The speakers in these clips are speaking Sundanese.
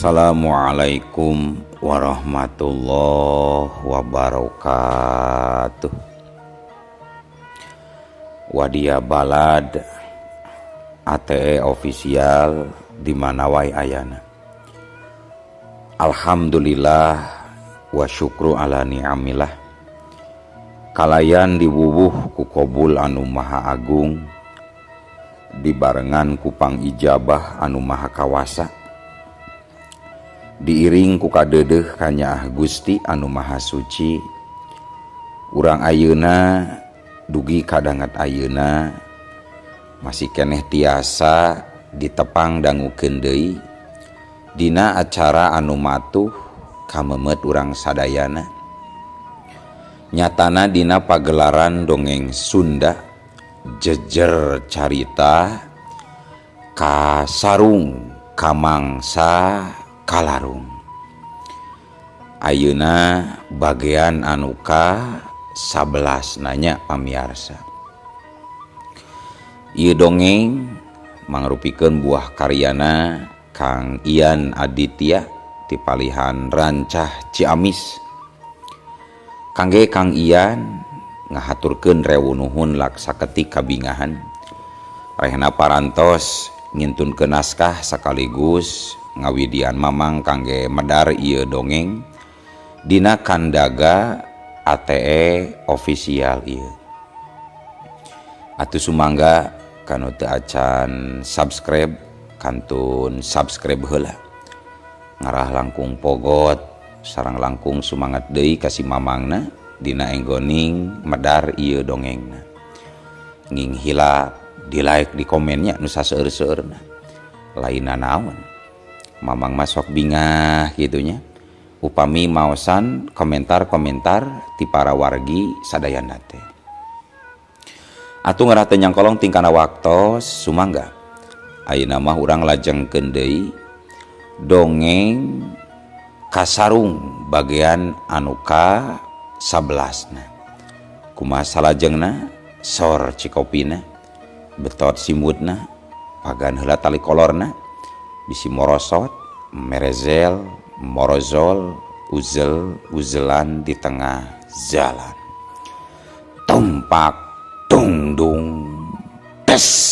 Assalamualaikum warahmatullahi wabarakatuh. Wadia Balad ATE official di mana wae ayana. Alhamdulillah wa syukru ala ni'amillah. Kalayan diwuwuh ku kobul anu maha agung, dibarengan ku pangijabah anu maha kawasa, diiring ku kadeudeuh kanyaah Gusti anu maha suci. Urang ayeuna dugi kadangat ayeuna masih keneh tiasa ditepang dangukeun deui dina acara anu matuh kamemet urang sadayana, nyatana dina pagelaran dongeng Sunda Jejer Carita Kasarung Kamangsa Kalarung. Ayeuna bagian anu ka 11 nanya pamiarsa. Ieu dongeng mangrupikeun buah karyana Kang Ian Aditya ti palihan Rancah Ciamis. Kangge Kang Ian ngahaturkeun rewu nuhun laksaketik kabingahan. Rehna parantos ngintunkeun naskah sekaligus ngawidian mamang kangge medar ieu dongeng dina kandaga ATE official ieu. Atuh sumangga kanu teu acan subscribe kantun subscribe heula. Ngarah langkung pogot sareng langkung sumangat deui ka si mamangna dina enggoning medar ieu dongengna. Nging hilap di like di komennya nu saseueur-seueurna. Lainna naon? Mamang masok bingah gitunya upami maosan komentar-komentar ti para wargi sadayana teh. Atuh ngarah teu nyangkolong tingkana waktos sumangga ayeuna mah urang lajengkeun deui dongeng Kasarung bagian anu ka 11 na. Kumaha salajengna sor cikopina betot simutna pagan heula tali kolorna bisi morosot, merezel, morozol, uzel, uzelan di tengah jalan. Tumpak, tungdung, tes.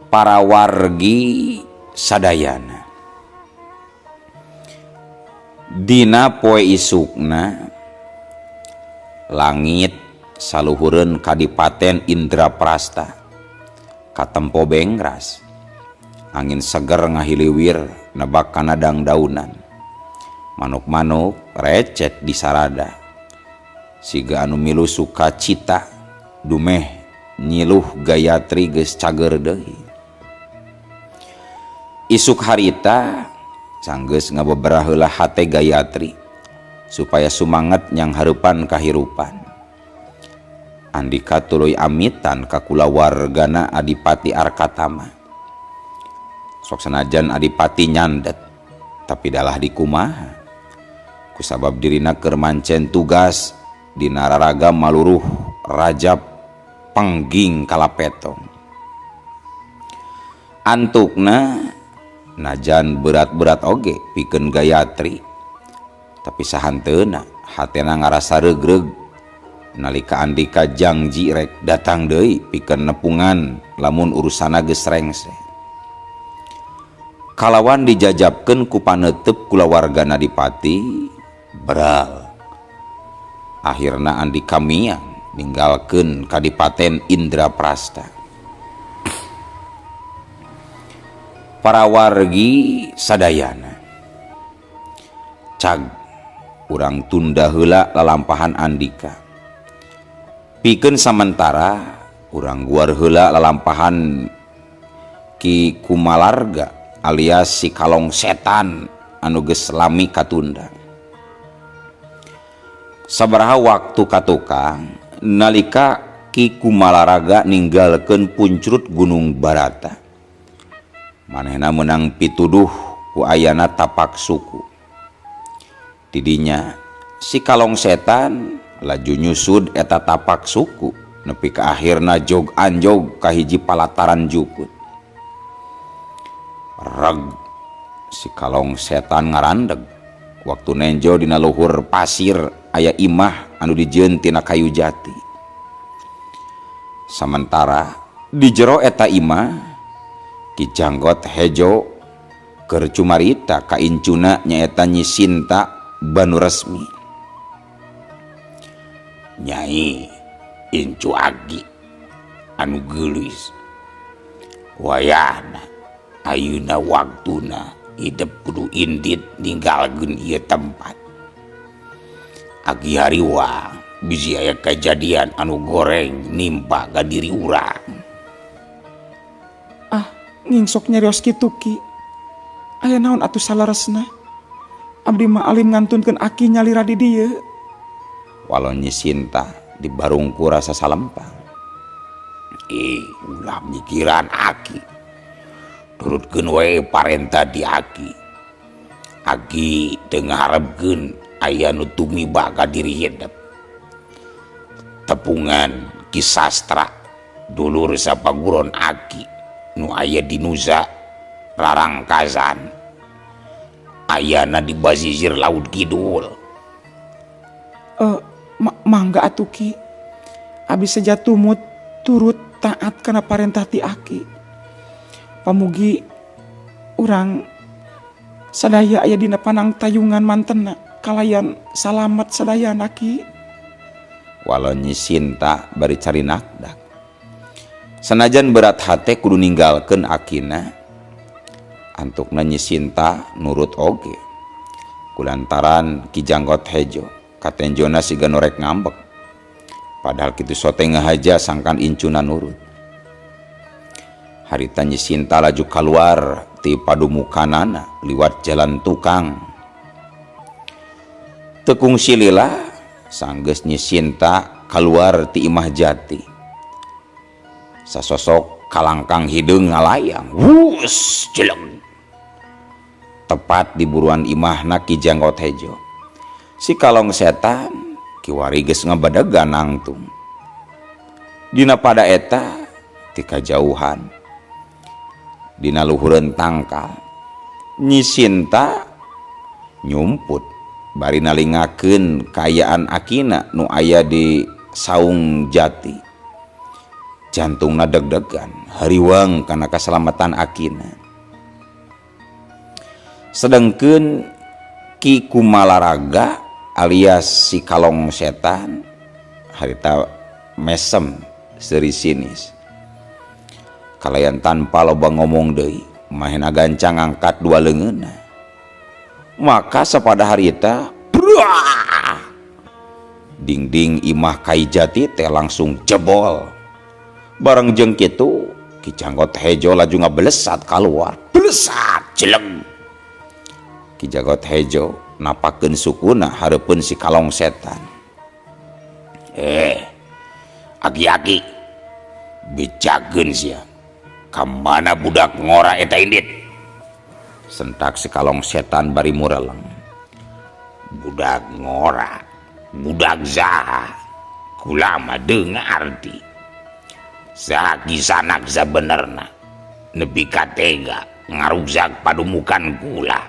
Para wargi sadayana dina poe isukna langit saluhureun kadipaten Indraprasta katempo bengras angin seger ngahiliwir nebak kana dangdaunan manuk-manuk recet di sarada siga anu milu sukacita dumeh nyiluh Gayatri geus cager deui. Isuk harita sanggeus ngabeberah heula hate Gayatri supaya sumanget nyang hareupan kahirupan. Andika tuluy amitan ka kulawargana Adipati Arkatama. Sok sanajan Adipati nyandet tapi dalah dikumaha kusabab dirina keur mancen tugas dina raraga maluruh rajab pengging kalapetong. Antukna najan berat-berat oge pikeun Gayatri tapi sahanteuna hatena ngarasa regreg nalika Andika jangji rek datang deui pikeun nepungan lamun urusana geus rengse. Kalawan dijajabkeun ku paneuteub kulawargana Adipati beral. Akhirna Andika miang ninggalkeun Kadipaten Indraprasta. Para wargi sadayana cag urang tunda heula lalampahan Andika pikeun samentara urang guar heula lalampahan Ki Kumalarga alias si kalong setan anu geus lami katunda. Sabaraha waktu ka tukang nalika Ki Kumalaraga ninggalkeun puncrut Gunung Barata. Manehna meunang pituduh ku ayana tapak suku. Tidinya si Kalong Setan laju nyusud eta tapak suku nepi ka akhirna jog anjog ka hiji palataran jukut. Reg si Kalong Setan ngarandeg waktu nenjo dina luhur pasir aya imah anu dijieun tina kayu jati. Samentara di jero eta imah Ki Janggot Hejo keur cumarita ka incuna nyaeta Nyi Sinta Banu Resmi. Nyai incu agi anu geulis wayahna ayeuna waktuna hidup kudu indit ninggalkeun ieu tempat. Agi hariwang bisi aya kejadian anu goreng nimpa ka diri urang. Ah, ngingsok nyarios kitu Ki. Aya naon atuh saleresna? Abdi mah alim ngantunkeun aki nyalira di dieu. Walau Nyi Sinta dibarungku rasa salempang. Ulah mikiran aki. Turutkeun wae parentah di aki. Aki teu ngaharepkeun aya nu tumiba ka diri hidup. Tepungan Ki Sastra dulur sapaguron aki nu aya di Nusa Rarangkazan. Ayana di basisir Laut Kidul. Mangga atuh Ki. Abi seja tumut turut taat kana parentah ti aki. Pamugi urang sadaya aya dina panang tayungan mantena kalayan salamet sadayana Ki. Walau Nyi Sinta bari cari nakdak. Sanajan berat hate kudu ninggalkeun akina, antukna Nyi Sinta nurut oge. Kulantaran Ki Janggot Hejo katenjona siga nu rek ngambek. Padahal kitu sote ngahaja sangkan incuna nurut. Harita Nyi Sinta laju kaluar ti padumukanana liwat jalan tukang. Tekung silila sanggeus Nyi Sinta kaluar ti imah jati. Sasosok kalangkang hideung ngalayang, wus jeleng. Tepat di buruan imahna Ki Janggot Hejo. Si Kalong Setan kiwari geus ngabadegan nangtung. Dina pada eta ti kajauhan dina luhureun tangkal Nyi Sinta nyumput bari nalingakeun kaayaan akina nu aya di saung jati. Jantungna deg-degan hariwang kana kasalamatan akina. Sedengkeun Ki Kumalaraga alias si Kalong Setan harita mesem seuri sinis. Kalayan tanpa loba ngomong deui, mahena gancang ngangkat dua leungeunna. Maka sapada harita bruah, dingding imah kai jati teh langsung jebol. Bareng jeung kitu Ki Janggot Hejo laju ngabelesat kaluar, belesat jeleng. Ki Janggot Hejo napakeun sukuna hareupeun si Kalong Setan. Aki-aki bejageun sia. Ka mana budak ngora eta indit? Sentak si Kalong Setan bari mureleng. Budak ngora, budak zaha, kula mah deung ngarti. Saha kisanak sabenerna nepi ka tega ngaruksak padumukan kula.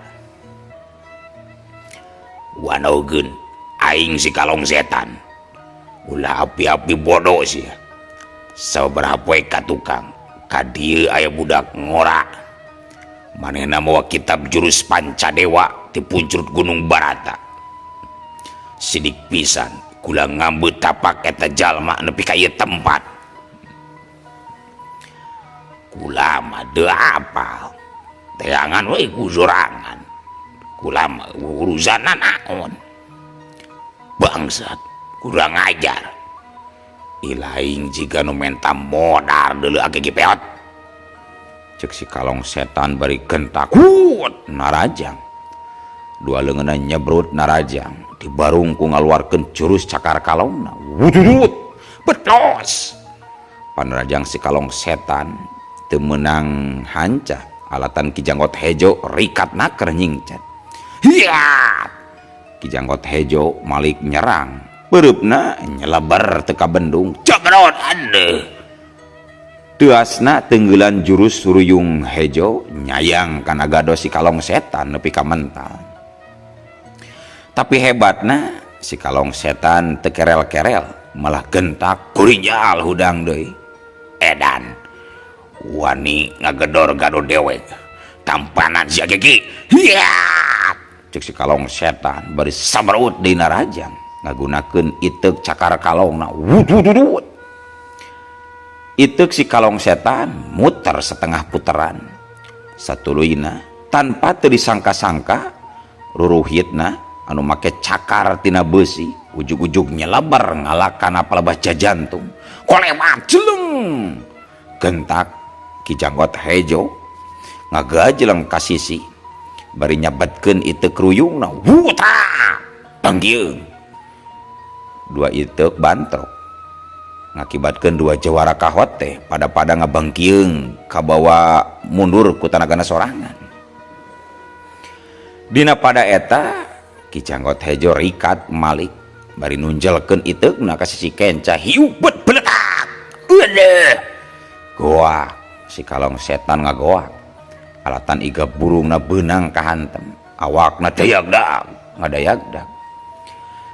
Wanogeun aing si Kalong Setan. Ulah api-api bodoh sia. Sabaraha poe ka tukang ka dieu aya budak ngora. Manehna mawa kitab jurus Pancadewa ti puncrut Gunung Barata. Sidik pisan kula ngambeut tapak eta jalma nepi ka ieu tempat. Kula mah teu apal. Teangan we ku sorangan. Kula mah urusanan naon. Bangsat, kurang ajar. Ilaing jiga nu menta modar deuleu ake ge peot. Cek si Kalong Setan bari gentak, hut narajang. Dua leungeunna nyebrut narajang, Dibarung ku ngaluarkeun jurus cakar kalongna. Wududut betos. Panrajang si kalong setan teu meunang hanca alatan Ki Janggot Hejo rikat naker nyingcat. Hiat! Ki Janggot Hejo malik nyerang. Pereupna nyelebar teu kabendung. Jabrot adeuh. Teuasna tenggelan jurus Ruyung Hejo nyayang kana gado si kalong setan nepi ka mental. Tapi hebatna si kalong setan teu kerel-kerel malah gentak kurinjal hudang deui. Edan wani ngagedor gado dewek tampanan sia gigi. Hiat! Cek si kalong setan bari sabarut dina rajang ngagunakeun iteuk cakar kalongna. Wudududud. Iteuk si kalong setan muter setengah puteran. Satuluyna tanpa teu disangka-sangka ruruhitna anu make cakar tina beusi ujug-ujug nyelebar ngalakana palebah jajantung. Kolemat jeleng. Gentak Ki Janggot Hejo ngagajeleng ka sisi bari nyabetkeun iteuk ruyungna. Wuta! Panggieung. Dua iteuk bantrok ngakibatkeun dua jawara kahot teh pada-pada ngabangkieung kabawa mundur ku tanagana sorangan. Dina pada eta Ki Janggot Hejo rikat malik bari nunjelkeun iteukna ka sisi kenca hiupet beletak. Eueuh. Goak si kalong setan ngagoak. Alatan iga burungna beunang kahantem, awakna dayagdag ngadayagdag.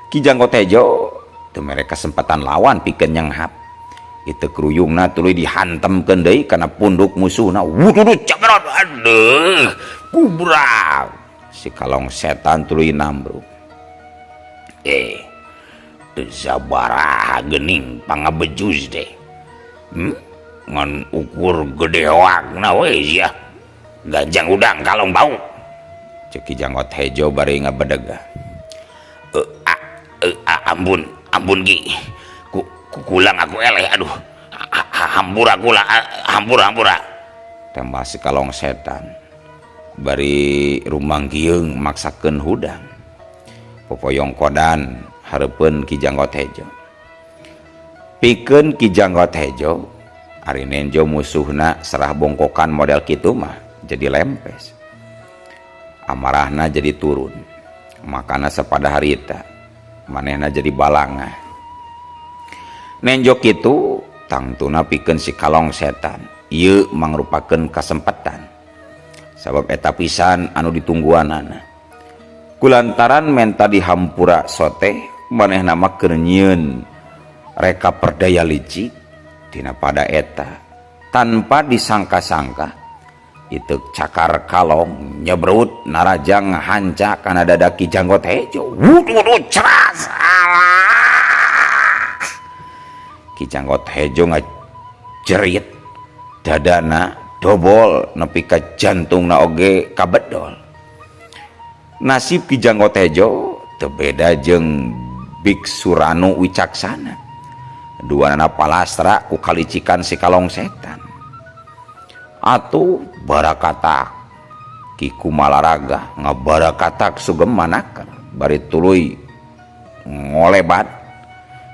Ki Janggot Hejo teu mere kesempatan lawan pikeun nyenghap. Iteuk ruyungna tuluy dihantemkeun deui kana punduk musuhna. Wududud cabrot aduh kubrak. Si kalong setan tuluy nambruk. Teu sabaraha geuning pangabejus teh. Ngan ukur gede hoakna we sia. Ganjang udang kalong bau. Cek Ki Janggot Hejo bari ngabedegah. Ampun, ampun Ki. Kulang aku eleh aduh. Hampura kula, hampura hampura. Tembak si kalong setan. Bari rumangkieung maksakeun hudang. Popoyong kodan hareupeun Ki Janggot Hejo. Pikeun Ki Janggot Hejo ari nenjo musuhna serah bongkokan model kitu mah jadi lempes. Amarahna jadi turun. Makana sapada harita manehna jadi balangah. Nenjo kitu tangtuna pikeun si kalong setan. Ieu mangrupakeun kasempatan. Sabab eta pisan anu ditungguanana. Kulantaran menta dihampura soteh manehna mah keur nyieun reka perdaya licik dina pada eta tanpa disangka-sangka iteuk cakar kalong nyebrut narajang hanca kana dada Ki Janggot Hejo. Wududud ceras. Alah. Ki Janggot Hejo ngajerit dadana dobol nepi ka jantungna oge kabedol. Nasib Ki Janggot Hejo teu beda jeung Biksu Ranu Wicaksana. Duanana palastra ku kalicikan si kalong setan. Atuh barakatak Ki Kumalaraga ngabarakatak sugemanaker bari tuluy ngolebat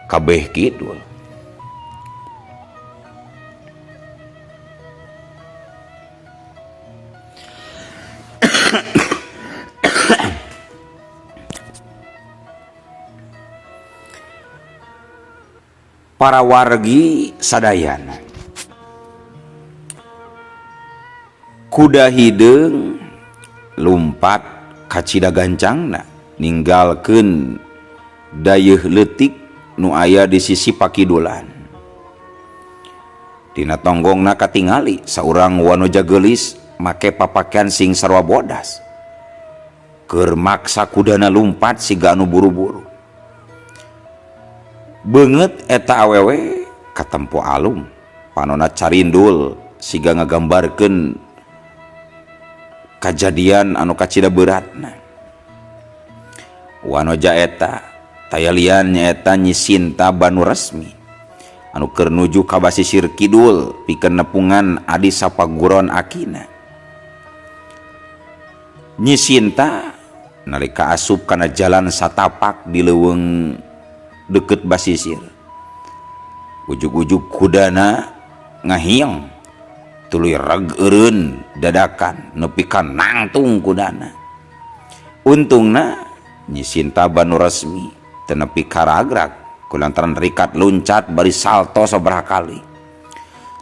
kabeh kidul. Para wargi sadayana kuda hideung lumpat kacida gancangna ninggalkeun dayeuh leutik nu aya di sisi pakidulan. Dina tonggongna katingali saurang wanoja geulis make papakean sing sarua bodas. Keur maksa kudana lumpat siga anu buru-buru. Beungeut eta awewe katempo alum, panona carindul siga ngagambarkeun kajadian anu kacida beratna. Wanoja eta taya lian nyaeta Nyi Sinta Banu Resmi anu keur nuju ka basisir kidul pikeun nepungan adi sapaguron akina. Nyi Sinta Nalika asup kana jalan satapak di leuweung deukeut basisir. Ujug-ujug kudana ngahieng tuluy reg eureun dadakan nepi ka nangtung kudana. Untungna Nyi Sinta banu resmi teu nepi ka ragrag kulantaran rikat luncat bari salto sabaraha kali.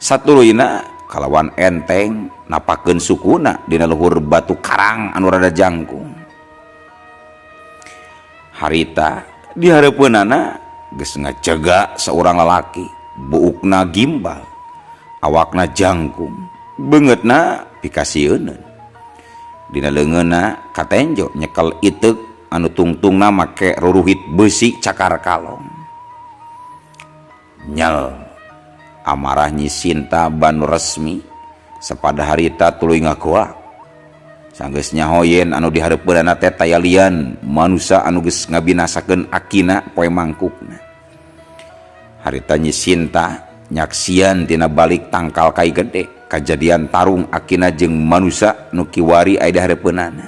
Satuluyna kalawan enteng napakeun sukuna dina luhur batu karang anu rada jangkung. Harita di hareupeunana geus ngajega saurang lalaki, buukna gimbal, awakna jangkung, beungeutna pikasieuneun. Dina leungeunna katenjo nyekel iteuk anu tungtungna make ruruhit beusi cakar kalong. Nyel amarah Nyi Sinta banu resmi sapada harita tuluy ngagoak. Sanggeus nyaho yen anu dihareupeunana teh tayalian manusa anu geus ngabinasakeun akina poe mangkukna. Harita Nyi Sinta nyaksian tina balik tangkal kai gede kajadian tarung akina jeung manusa nu kiwari aya dihareupeunana.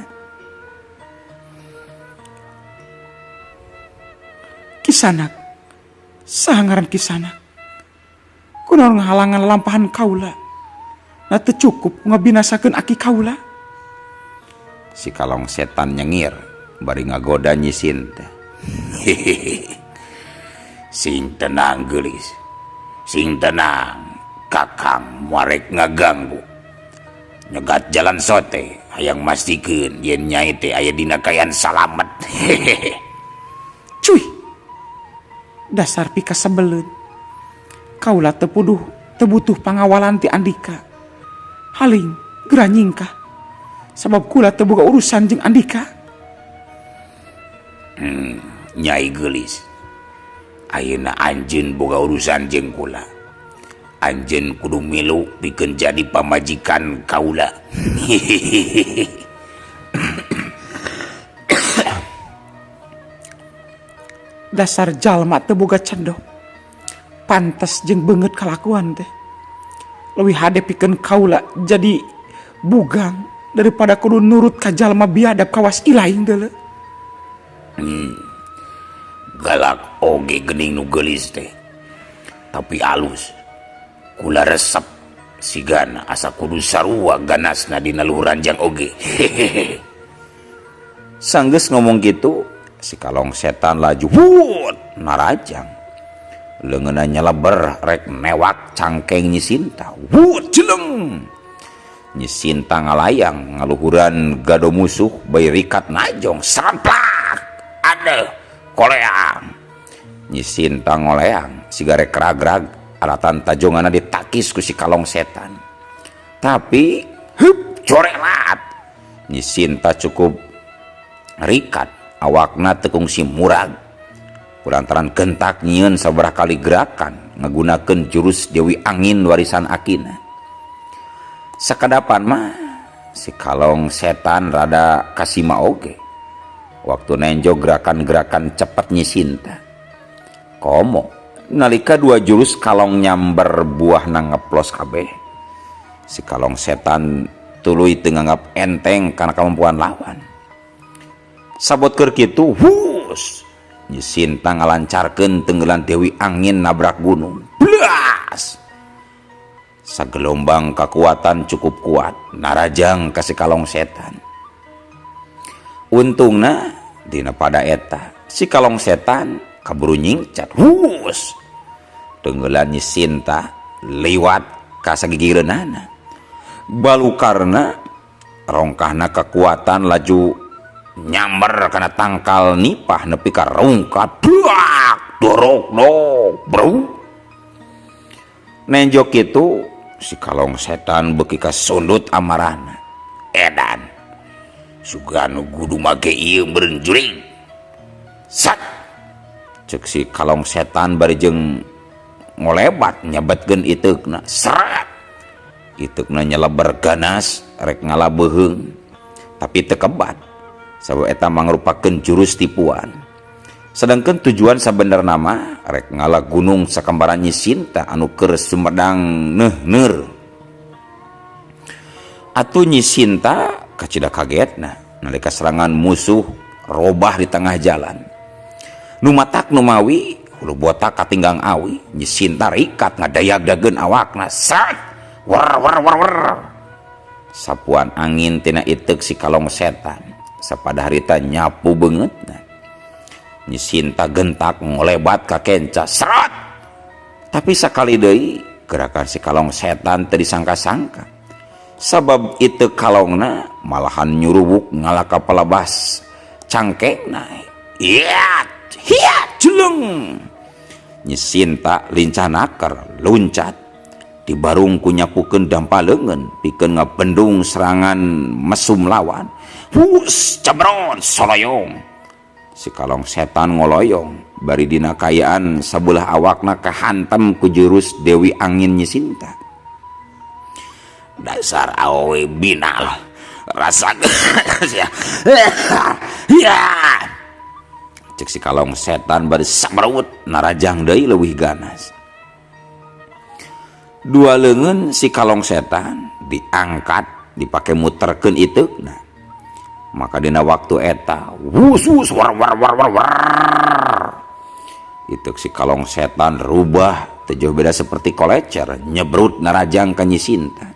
Kisanak, saha ngaran Kisanak? Kunaon ngahalangan lalampahan kaula? Na teu cukup ngabinasakeun aki kaula? Si kalong setan nyengir bari ngagoda Nyi Sinta. Hehehe. Sing tenang geulis. Sing tenang, Kakang moarek ngaganggu. Nyegat jalan sote hayang mastikeun yen nyai teh aya dina kaayaan salamet. Hehehe. Cuy. Dasar pikasebeleun. Kaula teu puduh teu butuh pangawalan ti Andika. Haling geura nyingkah. Sabab kula teu boga urusan jeung Andika. Nyai geulis. Ayeuna anjeun boga urusan jeung kula. Anjeun kudu milu pikeun jadi pamajikan kaula. Hehehe. Dasar jalma teu boga cendok. Pantes jeung beungeut kalakuan teh. Leuwih hade pikeun kaula jadi bugang daripada kudu nurut ka jalma biadab kawas ilaing deuleu. Galak oge geuning nu geulis teh. Tapi alus. Kula resep sigana asa kudu sarua ganasna dina luhur ranjang oge. Hehehe. Sanggeus ngomong kitu, si kalong setan laju wut narajang. Leungeunna nyeleber rek newak cangkeng Nyi Sinta. Wut jeleng. Nyi Sinta ngalayang ngaluhuran gado musuh bae rikat najong seremplak. Aduh, koleang. Nyi Sinta ngoleang siga rek ragrag alatan tajongana ditakis ku si kalong setan. Tapi hup corelat. Nyi Sinta cukup rikat awakna teu kungsi murag. Kulantaran gentak nyieun sabaraha kali gerakan ngagunakeun jurus Dewi Angin warisan akina. Sakadapan mah si kalong setan rada kasima oge. Waktu nenjo gerakan-gerakan cepet Nyi Sinta. Komo nalika dua jurus kalong nyamber buahna ngeplos kabeh. Si kalong setan tuluy teu nganggap enteng kana kamampuan lawan. Sabot keur kitu, hus! Nyi Sinta ngalancarkeun tenggelan Dewi Angin nabrak gunung. Blas! Sagelombang kekuatan cukup kuat narajang ka si kalong setan. Untungna dina pada eta si kalong setan kaburu nyingcat. Hus! Tenggelan Nyi Sinta liwat ka sagigireunana. Balukarna rongkahna kekuatan laju nyamber kana tangkal nipah nepi ka rungkat. Duak, dorok dok, bro. Nenjok kitu si kalong setan beuki kasundut amarahna. Edan. Sugan kudu make ieu meureun jurig. Sat. Ceuk si kalong setan bari jeung ngolebat nyabetkeun iteukna. Seret. Iteukna nyeleber ganas rek ngalabeuheung tapi teu kebat. Sabab eta mangrupakeun jurus tipuan. Sedangkan tujuan sabenerna mah rek ngala gunung sakambaran Nyi Sinta anu keur sumedang neuhneur. Atuh Nyi Sinta kacida kagetna nalika serangan musuh Robah di tengah jalan. Nu matak numawi hulu botak katinggang awi, Nyi Sinta rikat ngadayag-dageun awakna. Sat! War war war war. Sapuan angin tina iteuk si kalong setan. Sapada harita nyapu beungeutna. Nyi Sinta gentak ngolebat ka kenca. Srat! Tapi sakali deui gerakan si kalong setan teu disangka-sangka. Sabab itu kalongna malahan nyuruwuk ngalaka palabas cangkengna. Iat, hiat, jeleng. Nyi Sinta lincah naker, luncat. Dibarung ku nyapukeun dampa leungeun pikeun ngabendung serangan mesum lawan. Hus, cemron, soloyong. Si kalong setan ngoloyong bari dina kayaan sabelah awakna kahantem ku jurus Dewi Angin Nyi Sinta. Dasar awewe binal rasa ya. Cek si kalong setan bari samrawut narajang deui leuwih ganas. Dua leungeun si kalong setan diangkat dipake muterkeun iteukna. Maka dina waktu eta wus wus war war war war war. Iteuk si kalong setan rubah teu jauh beda seperti kolecer nyebrut narajang ka Nyi Sinta.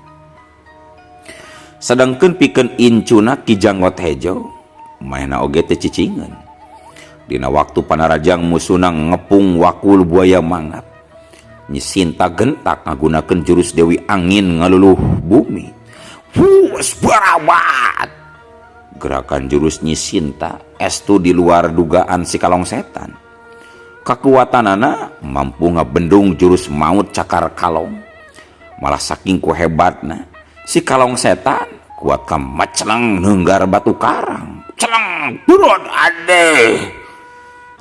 Sedangkeun pikeun incuna Ki Janggot Hejo manehna oge teu cicingeun. Dina waktu panarajang musuhna ngepung wakul buaya mangap. Nyi Sinta gentak ngagunakeun jurus Dewi Angin ngaluluh bumi. Hus barabat. Gerakan jurus Nyi Sinta estu di luar dugaan si kalong setan. Kakuatanana mampu ngabendung jurus maut cakar kalong. Malah saking ku hebatna si kalong setan kuat ka maceleng neunggar batu karang. Celeng turun ade.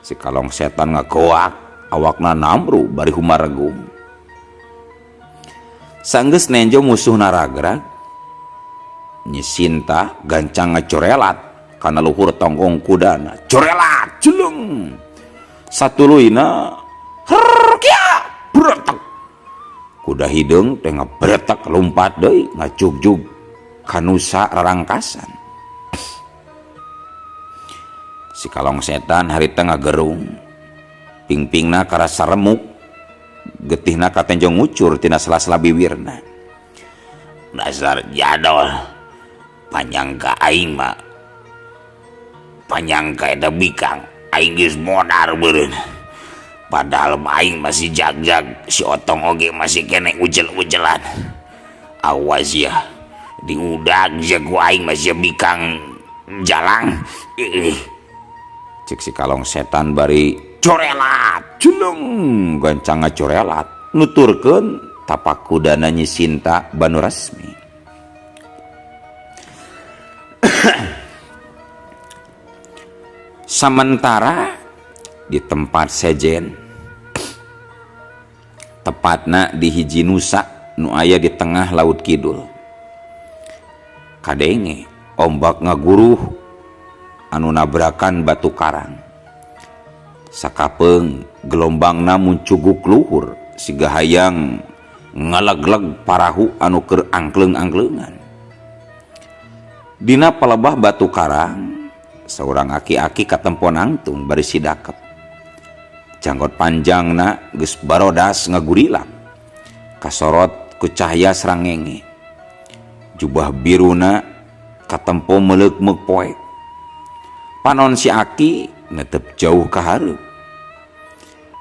Si kalong setan ngagoak awakna namru bari humaregung. Sanggeus nenjo musuhna ragrag, Nyi Sinta gancang ngacorelat kana luhur tonggong kudana. Corelat jeleng. Satuluyna herkia bretek. Kuda hideung teh ngabretek lumpat deui ngajugjug kanusa rarangkasan. Si kalong setan harita ngagerung. Pingpingna karasa remuk, getihna katenjong ngucur tina sela-sela biwirna. Dasar jadol, panyangka aing mah, panyangka eta bikang, aing geus modar beureun. Padahal mah aing masih jag-jag, si otong oge masih kene ujel-ujelan. Awas ya, diudag jago aing masih bikang jalang. Cek si kalong setan bari corelat, jeleng gancang ngacorelat, nuturkeun tapak kudana Nyi Sinta banu resmi. Sementara di tempat sejen, tepatna di hiji nusa nu aya di tengah laut kidul. Kadenge ombak ngaguruh anu nabrakan batu karang. Sakapeung gelombangna muncuguk luhur siga hayang ngalegleg parahu anu keur angkleng-angklengan. Dina palebah batu karang saurang aki-aki katempo nangtung bari sidakep. Janggot panjangna geus barodas ngagurilak kasorot ku cahaya srangenge. Jubah biruna katempo meleuk-meuk poek. Panon si aki netep jauh ka hareup.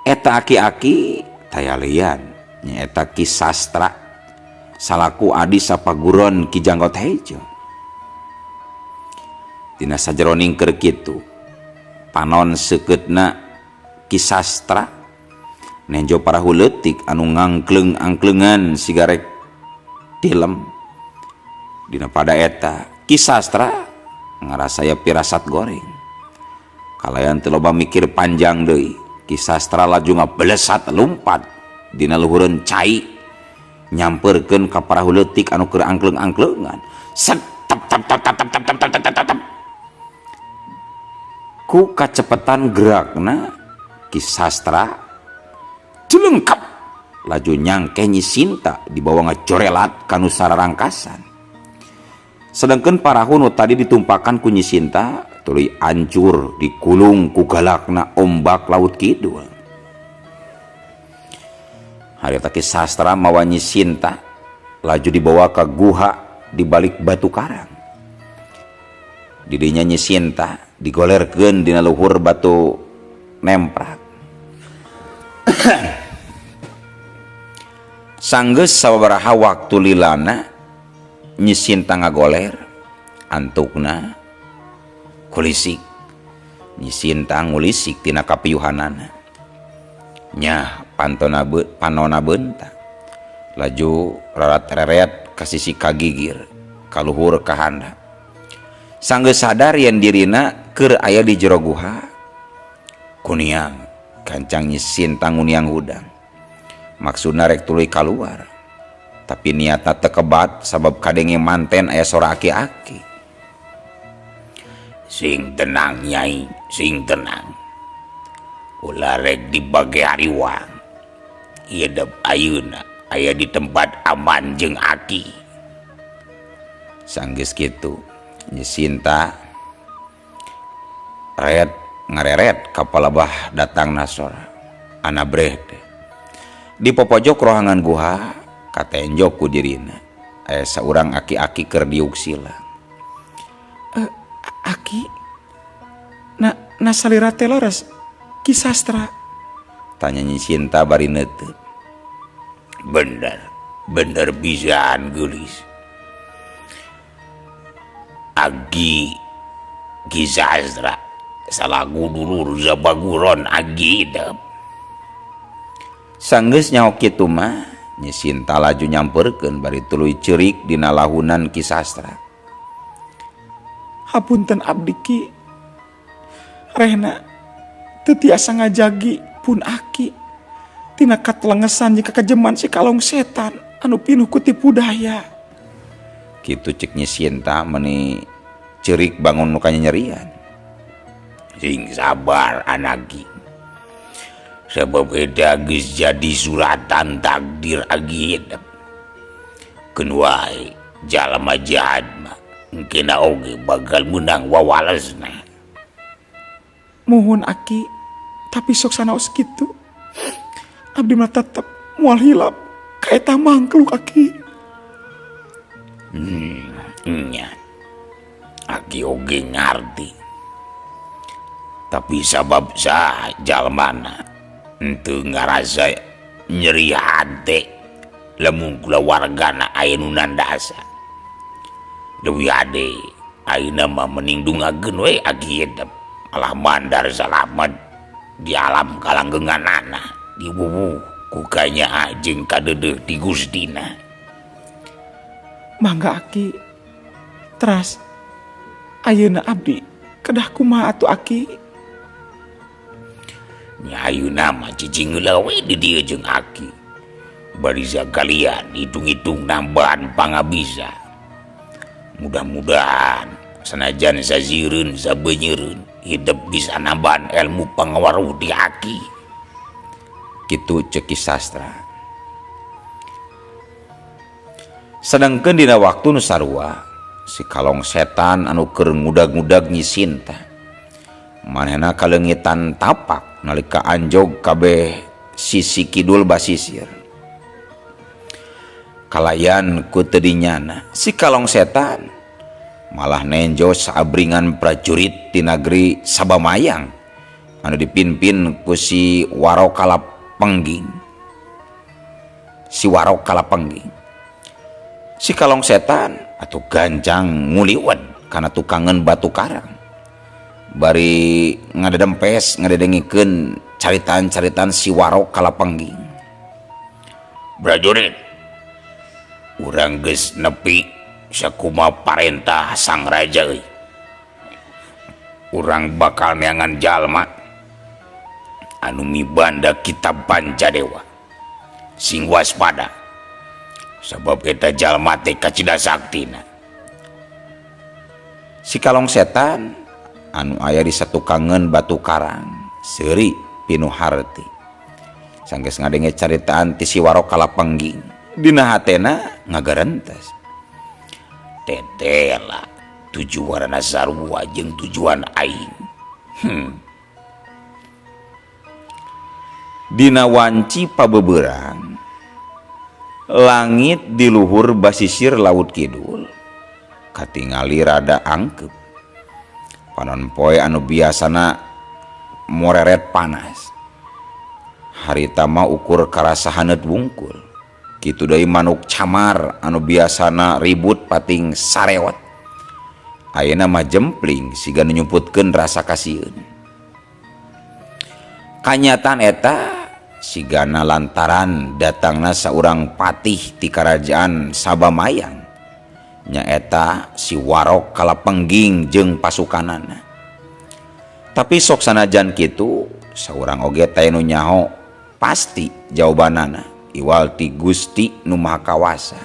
Eta aki-aki taya lian nyaeta Ki Sastra salaku adi sapaguron Ki Janggot Hejo. Dina sajeroning keur kitu panon seukeutna Ki Sastra nenjo parahu leutik anu ngangkleng-angklengan sigarek tilem. Dina pada eta Ki Sastra ngarasa ya pirasat goreng. Kalayan teu loba mikir panjang deui, Ki Sastra laju ngabelesat lumpat dina luhureun cai nyamperkeun ka parahu leutik anu keur angkleng-angklengan. Set tap tap tap tap tap tap tap tap tap tap. Ku kacepetan gerakna Ki Sastra jelengkap laju nyangke Nyi Sinta dibawa ngacorelat ka nu sararangkasan. Sedangkan parahu nu tadi ditumpakan ku Nyi Sinta Tuluy ancur dikulung ku galakna ombak laut kidul. Harita Ki Sastra mawa Nyi Sinta laju dibawa ka guha di balik batu karang. Di dinya Nyi Sinta digolerkeun dina luhur batu nemprak. Sanggeus sababaraha waktu lilana Nyi Sinta ngagoler, antukna kulisik. Nyi Sinta ngulisik tina kapiuhanana. Nyah pantona be, panona beunta. Laju rarat-reret ka sisi kagigir, ka luhur ka handap. Sanggeus sadar yen dirina keur aya di jero guha, kuniang gancang Nyi Sinta nguniang hudang. Maksudna rek tuluy kaluar, tapi niatna teu kebat sabab kadenge manten aya sora aki-aki. Sing tenang Nyai, sing tenang. Ulah rek dibage hariwang. Hidup ayeuna aya di tempat aman jeung aki. Sanggeus kitu, Nyi Sinta ret ngareret ka palebah datangna sora anabreh teh. Di popojok rohangan guha katenjok ku dirina aya saurang aki-aki keur diuk sila. Aki, na na salira teh leres Ki Sastra? Tanya Nyi Sinta bari neuteut. Bener, bener pisan geulis. Agi Ki Sastra salaku dulur sabaguron agi hidup. Sanggeus nyaho kitu mah Nyi Sinta laju nyampeurkeun bari tuluy ceurik dina lahunan Ki Sastra. Hapunten abdi Ki, rehna teu tiasa ngajagi pun aki tina katelengesan jeung kakejeman si kalong setan anu pinuh ku tipu daya. Kitu cek Nyi Sinta meuni ceurik bangun nu kanyanyerian. Sing sabar anaki, sabab eta geus jadi suratan takdir agi hidup. Keun wae jalma jahat mah engkena oge bakal meunang wawalesna. Muhun aki, tapi sok sanaos kitu. Abdi mah tetep moal hilap ka eta mangkluk aki. Nya. Aki oge ngarti. Tapi sabab saha jalmana henteu ngarasa nyeri hate lamun kulawargana aya nu nandasa. Leuwih hade ayeuna mah mending dungakeun we aki hidup malah mandar salamet di alam kalanggenganana diwuwuh ku kanyaah jeung kadeudeuh ti Gustina. Mangga aki, teras ayeuna abdi kedah kumaha atuh aki? Nya ayeuna mah cicing heula we di dieu jeung aki. Bari sakalian hitung-hitung nambahan pangabisa. Mudah-mudahan sanajan sazireun sabeunyereun hidup bisa nambahan ilmu pangawaruh di aki. Kitu cek Ki Sastra. Sedangkeun dina waktu nu sarua si kalong setan anu keur ngudag-ngudag Nyi Sinta. Manehna kaleungitan tapak nalika anjog kabeh sisi kidul basisir. Kalayan ku teu dinyana si kalong setan malah nenjo saabringan prajurit ti nagri Sabamayang anu dipimpin ku si Warokala Pengging. Si Warokala Pengging. Si kalong setan atuh gancang nguliwet kana tukangan batu karang. Bari ngadedempes ngadedengikeun caritaan-caritaan si Warokala Pengging. Prajurit, urang geus nepi sakumaha parentah sang raja euy. Urang bakal neangan jalma anu mibanda kitab Pancadewa. Sing waspada sabab eta jalma teh kacida saktina. Si kalong setan anu aya di satukangeun batu karang seuri pinuh harti. Sanggeus ngadenge caritaan ti si Warokala Pengging, dina hatena ngagarentes. Tetela, Tujuanna sarua jeung tujuan aing. Dina wanci pabeberang langit di luhur basisir laut kidul katingali rada angkep. Panon poe anu biasana moreret panas harita mah ukur karasa haneut wungkul. Kitu deui manuk camar anu biasana ribut pating sarewot ayeuna mah jempling siga nu nyumputkeun rasa kasieun. Kanyataan eta sigana lantaran datangna saurang patih ti karajaan Sabamayang nyaeta si Warok Kalapengging jeung pasukanana. Tapi sok sanajan kitu saurang oge teh nu nyaho pasti jawabanana iwal ti Gusti nu Maha Kawasa.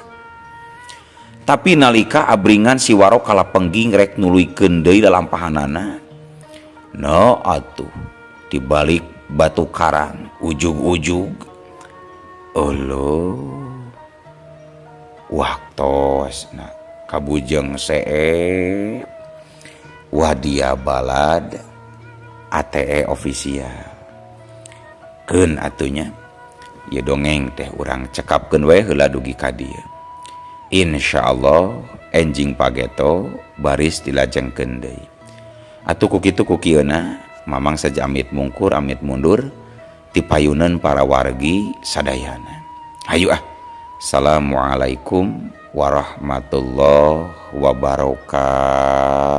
Tapi nalika abringan si Warok Kalapengging rek nuluykeun deui lalampahanana, no atuh dibalik batu karang ujug-ujug olo waktosna kabujeng seep wadia balad ATE official keun atunya ieu dongeng teh urang cekapkeun we heula dugi ka dieu. Insyaallah enjing pageto baris dilajengkeun deui. Atuh ku kitu ku kieuna Mamang saja amit mungkur amit mundur tipayunan para wargi sadayana. Hayu ah. Assalamualaikum warahmatullahi wabarakatuh.